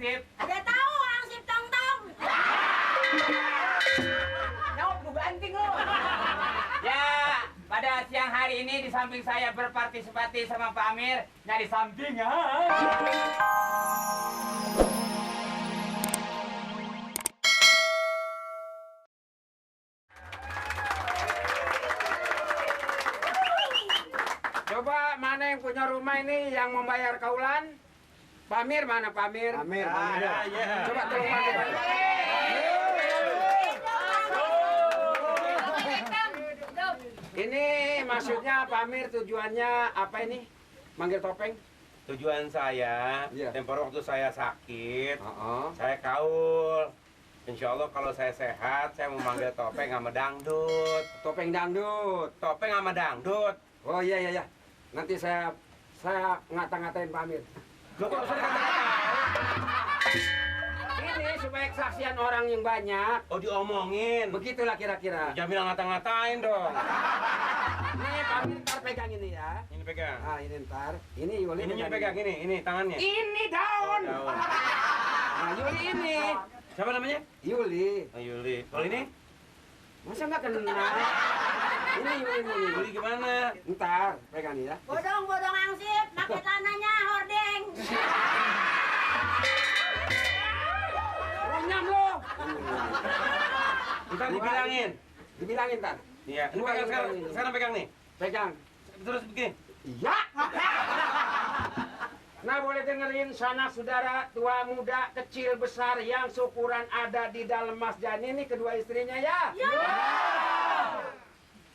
Hansip? Ada tahu Hansip tong-tong. Nyawat gue banting lo. Ya, pada siang hari ini di samping saya berpartisipasi sama Pak Amir nyari samping ya. Coba mana yang punya rumah ini yang membayar kaulan? Pak Amir mana Pak Amir? Amir, Coba tolong panggil. Ini maksudnya Pak Amir tujuannya apa ini? Manggil topeng? Tujuan saya, Iya. tempo waktu saya sakit, Oh. saya kaul. Insya Allah kalau saya sehat, saya mau manggil topeng sama dangdut. Topeng dangdut. Topeng sama dangdut. Oh iya. Nanti saya ngata-ngatain Pak Amir. Loh, kok saya kata-kata? Ini supaya kesaksian orang yang banyak. Oh, diomongin. Begitulah kira-kira. Jangan bilang ngata-ngatain dong. Ini Pak Amir ntar pegang ini ya. Ini pegang. Ah ini ntar. Ini Yuli Ini pegang, ini tangannya. Ini daun. Oh, daun. Nah Yuli ini. Siapa namanya? Yuli. Oh, Yuli. Kalau ini? Masa nggak kenal? Ini Yuli ini. Yuli gimana? Ntar pegang ini ya. Bodong-bodong Hansip, pakai tanahnya hordeng. Runyam lo. Ntar dibilangin. Dibilangin ntar. Iya. Ini Dua pegang yang sekarang. ini. Sekarang pegang nih. Pegang. Terus begini. Iya. Nah boleh dengerin sanak saudara tua muda kecil besar yang syukuran ada di dalam masjid ini kedua istrinya ya.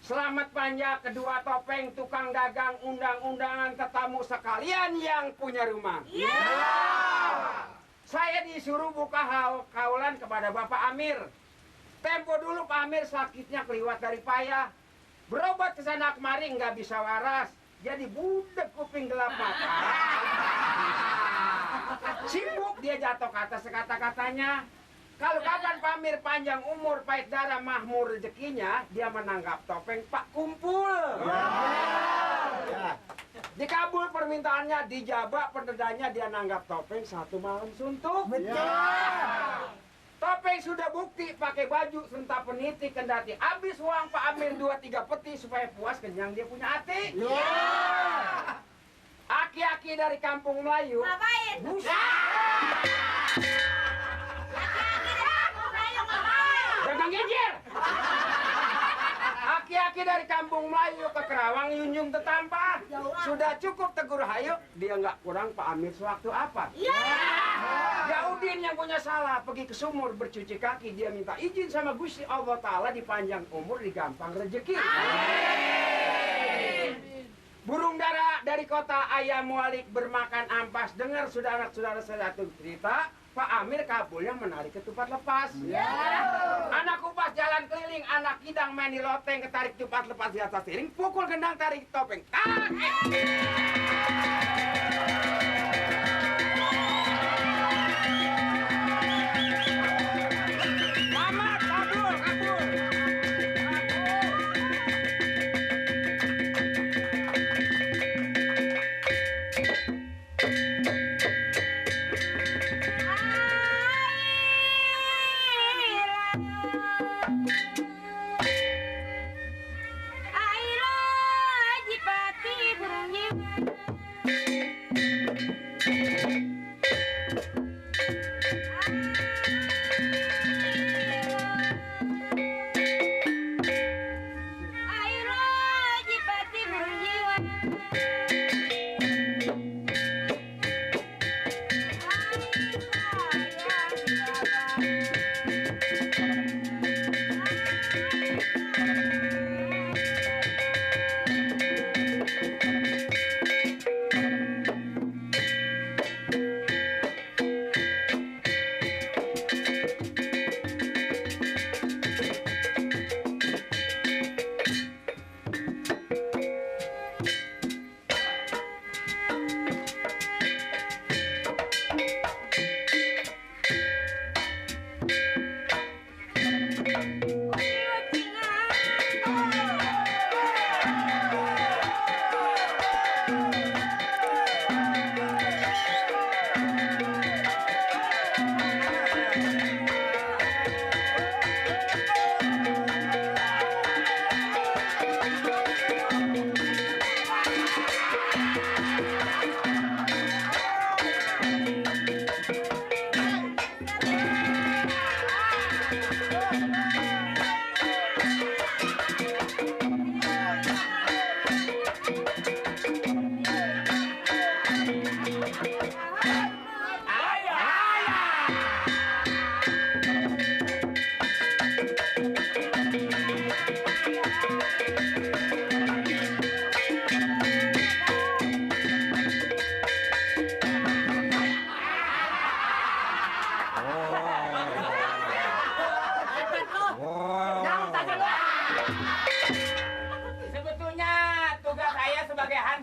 Selamat panjang kedua topeng tukang dagang undang-undangan tetamu sekalian yang punya rumah. Saya disuruh buka kaulan kepada Bapak Amir. Tempo dulu Pak Amir sakitnya keliwat dari payah. Berobat ke sana kemari nggak bisa waras. Jadi budek kuping gelap mata. Sibuk dia jatuh ke atas kata-katanya. Kalau kapan Pak Amir panjang umur, pahit darah, mahmur rezekinya, dia menanggap topeng Pak Kumpul. Dikabul permintaannya, dijabak pendedanya, dia nanggap topeng satu malam suntuk. Topeng sudah bukti pakai baju serta peniti kendati habis uang Pak Amir 2-3 peti supaya puas kenyang dia punya hati. Aki-aki dari kampung Melayu. Ngapain? Jangan ngejir. Aki-aki dari kampung Melayu ke Kerawang Yunjung Tetampa. Sudah cukup tegur hayu, dia nggak kurang Pak Amir sewaktu apa. Yaudin yang punya salah pergi ke sumur bercuci kaki, dia minta izin sama Gusti Allah Ta'ala dipanjang umur digampang rezeki. Burung dara dari kota ayam mualik bermakan ampas. Dengar saudara-saudara saya satu cerita, Pak Amir kabulnya menarik ketupat lepas. Anak kupas jalan keliling, anak kidang main di loteng, ketarik ketupat lepas di atas piring, pukul gendang tarik topeng. Selamat, kabur.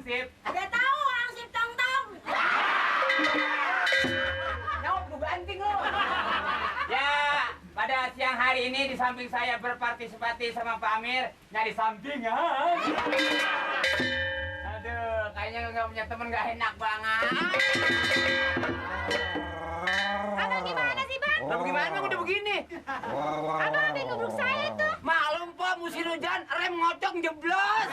Sip? Udah tahu Hansip Tong-tong. Nyaut lu banting lu. Ya, pada siang hari ini di samping saya berpartisipasi sama Pak Amir nyari sampingan. Aduh, kayaknya nggak punya temen nggak enak banget. Abang gimana sih, Bang? Lah gimana Bang, udah begini? Abang habis nubruk saya tuh. Maklum po, musim hujan, rem ngocok jeblos.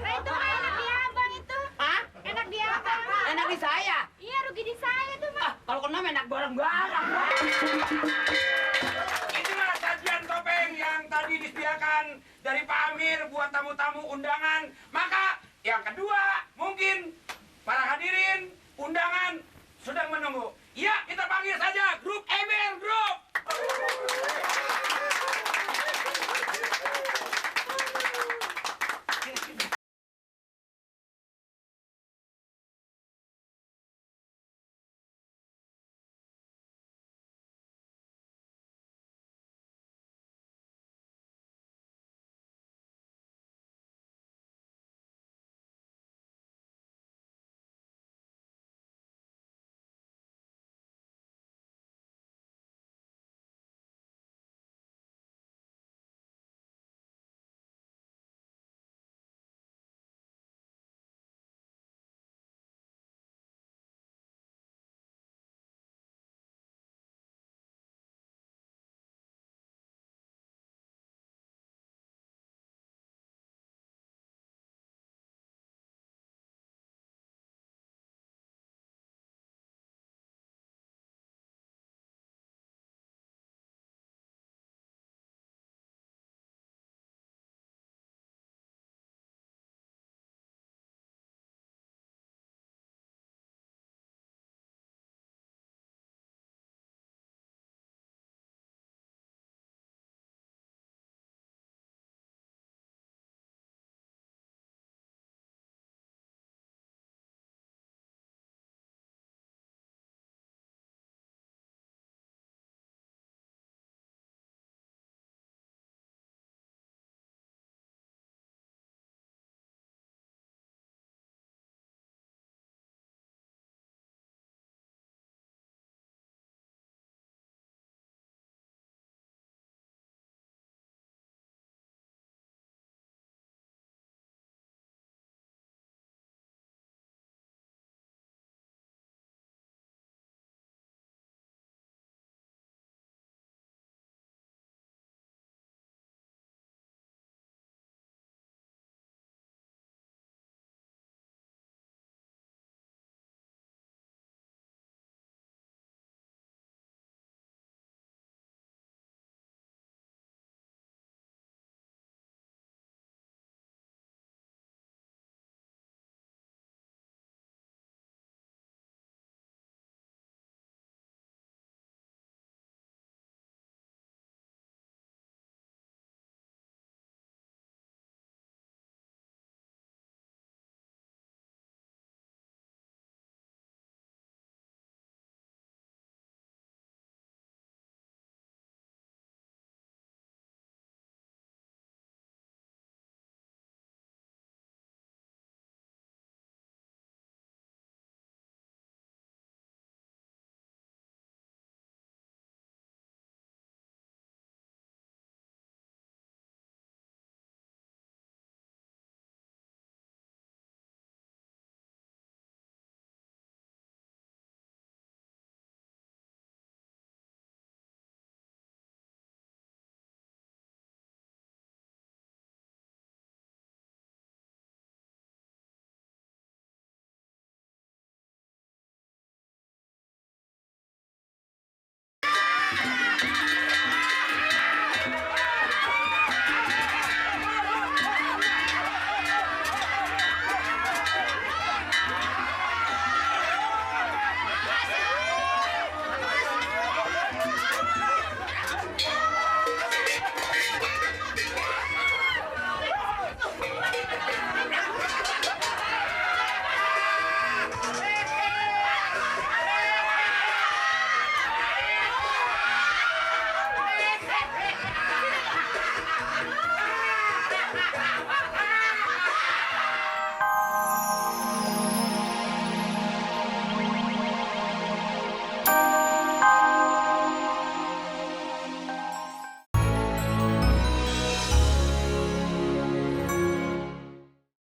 Nah, itu enak di Abang itu. Hah? Enak di Abang. Enak di saya. Iya, rugi di saya tuh, Bang. Ah, kalau kena enak bareng-bareng. Inilah sajian topeng yang tadi disediakan dari Pak Amir buat tamu-tamu undangan. Maka